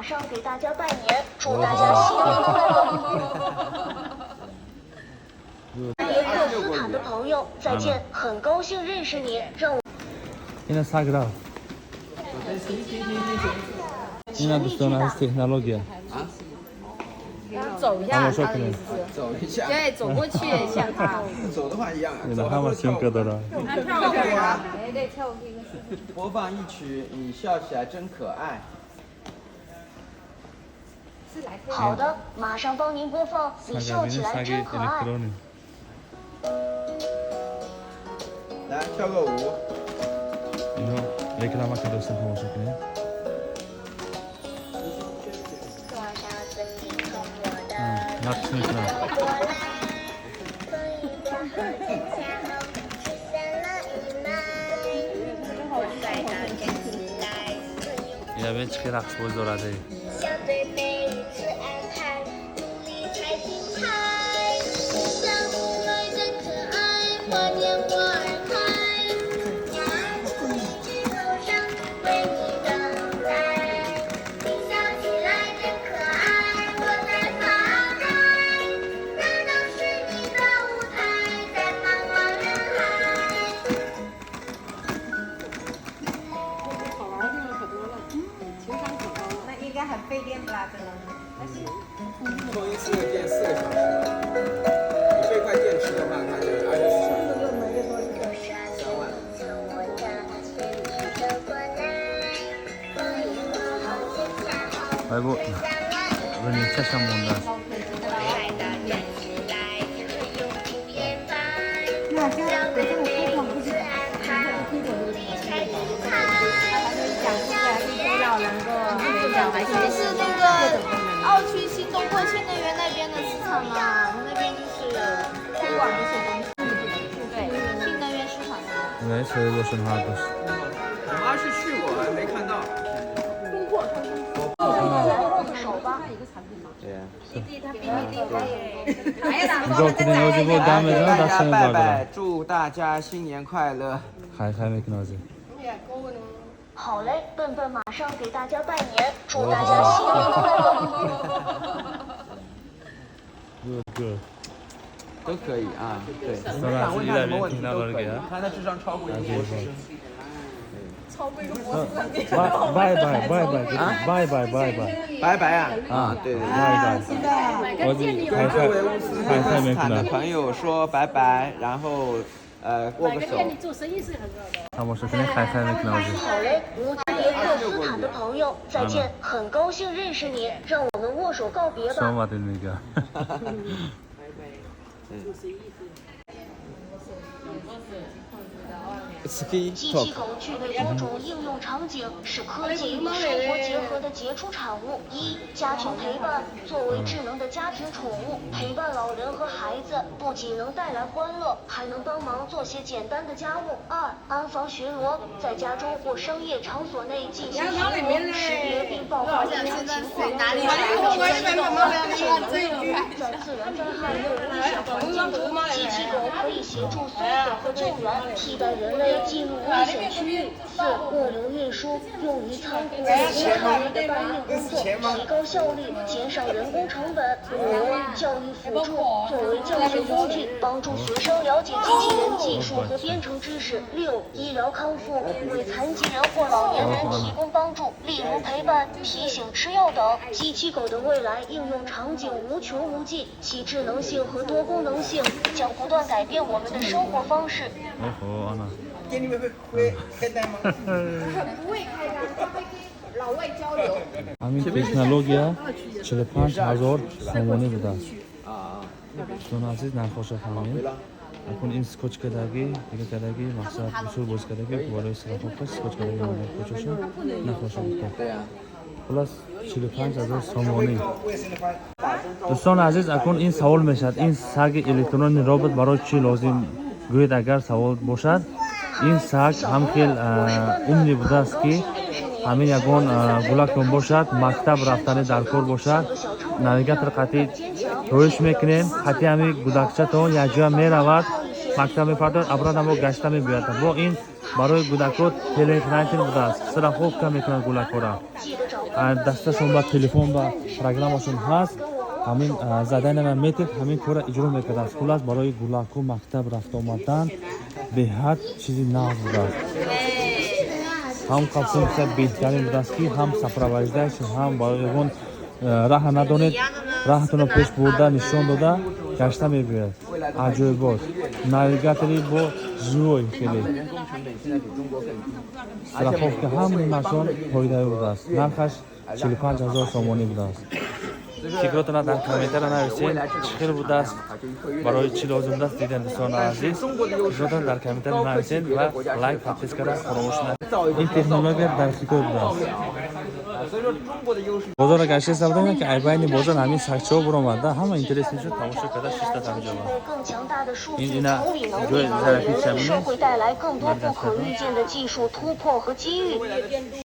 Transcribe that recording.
上给大家拜年，祝大家新年快乐！别克斯坦的朋友，再见，很高兴认识你，让我 Ина саг рафт. Ина, дӯстон азиз, технология. 走一下， тамошо 他的意 кунед. 思是，走一下，对，走过去像他，走的话一样啊， Ина 走还 ҳама 会跳 съёмка 舞。 дорад. 他跳对啊，哎，对，跳舞可以跟师傅。播放一曲，你笑起来真可爱。是来好的，马上帮您播放，你笑 Сага 起 бини, 来 саги 真可爱。 электронӣ. 来跳个舞， Ино реклама кардостем, тамошо кунед. 多少次你从我的 Рақс мекунад. 过来，风一过好天下后，驱散了雾霾。我帅到站起来， Ина бин, чӣ хел рақсбоз дорад. 笑对每一次安排，努力才精彩。小乌龟真可爱，花见花儿开，鸟儿一枝头上为你等待。你笑起来真可爱，我在发呆。那都是你的舞台，在茫茫人海。好玩的地方可多了，情商可高了。那应该很费电吧？这个。充一次电4个小时。你这块电池的话，它就是24小时。3万。从我的眼里走过来，风一过好天下好， Ай, бо рӯнимчашам мондааст. 快到站起来，永不言败。那像笑对我这每个推广一次不是安排，努力才精彩。讲出来是比较能够这是那个奥区新东扩新能源那边的市场嘛，我们那边就是推广这些东西。对，新能源市场。 Инаи соҳибошон ҳардуш. 我妈是去过，还没看到。手吧。对呀。 Нигоҳ кунед, ҳозир бо дам 来， мезанад, 大家 дастша 拜 мебардорад. 拜，祝大家新年快乐。 Хай хай мекунад ҳозир. 好嘞，笨笨马上给大家拜年，祝大家新年快乐！ Good, good. 都可以啊，对，你当然们想问他什么问题都可以是，看他智商超过一个博士生。 Bye bye, bye bye, bye bye, bye bye. 拜拜啊啊，对对对。 Bye bye. ҳозир 跟 хай 各位乌兹 хай 别 хай 克斯坦的 мекунад. 朋友说拜拜，然后握个手。 Тамошо кунед, хай хай мекунад ҳозир. 好嘞，乌兹别克斯坦的朋友，再见，很高兴认识你，让我们握手告别 Хуш 吧。 омадед мега. Ski 机 talk 器狗具备多种应用场景，是科技与生活结合的杰出产物。一、家庭陪伴，作为智能的家庭宠物，陪伴老人和孩子，不仅能带来欢乐，还能帮忙做些简单的家务。二、安防巡逻，在家中或商业场所内进行巡逻，识别并报告异常情况。在自然灾害或危险环境中，机器狗可以协助搜索和救援，替代人类进入危险区域。四、物流运输，用于仓库、工厂里的搬运工作，提高效率，减少人工成本。五、教育辅助，作为教学工具，帮助学生了解机器人技术和编程知识。六、医疗康复，为残疾人或老年人提供帮助，例如陪伴、提醒吃药等。机器狗的未来应用场景无穷无尽，其智能性和多功能性将不断改变我们的生活方式。 Оҳо, ана. 给你们会开单吗？不会开单，他会跟老外交流。 Ҳамин технология 45 000 сомонӣ будааст. 啊， Дӯстони азиз, нархоша фаҳмед. 回了。 Акун ин скотч кардагӣ, дига кардагӣ, мақсад бисёр боз кардагӣ, барои страховка скотч кардагӣ кучоша нархоша гуфта. 对呀。 Хулас, 45 000 сомонӣ. Дӯстони азиз, акун ин савол мешавад: ин саги электронии робот барои чӣ лозим гӯед? Агар савол бошад, ин саг ҳам хел умный будааст, ки ҳамин ягон гулакон бошад, мактаб рафтани дар кор бошад, навигатор қатъи хоҳиш мекунем, қатъи ҳамин гудакчатон якҷоя меравад, мактаб мепардояд, обратно бо гашта мебиёяд. Бо ин барои гудакҳо телохранитель будааст, страховка мекунад гулакҳоро. 记得找 Дасташон ба телефон ба программашон ҳаст, ҳамин заданияро метед, ҳамин корро иҷро мекардааст. Хуллас, барои гулаку мактаб рафта омадан беҳад чизи нағз будааст. Ҳам функсия беҳтарин будааст, ки ҳам сопровождающий, ҳам барои ягон раҳа надонед, раҳатонро пеш бурда, нишон дода гашта мебиёяд. Аҷоибот навигатори бо живой, хеле страховка, ҳамашон фоидаи будааст. Нархаш 45 ҳазор сомонӣ будааст. Фикротона дар комментария нависед, чӣ хел будааст, барои чӣ лозим будааст. Дидан, дӯстони азиз, фикротона дар комментария нависед ва лайк, подпискара фаромӯш накунед. Ин технология дар Хитой будааст. Бозорро гаштеста будам, ки айбайни бозор ҳамин сагчаҳо буромада, ҳама интерес мешуд, тамошо карда шиста ҳамҷоба. 更强大的数据处理能力能为人类社会带来更多不可预见的技术突破和机遇。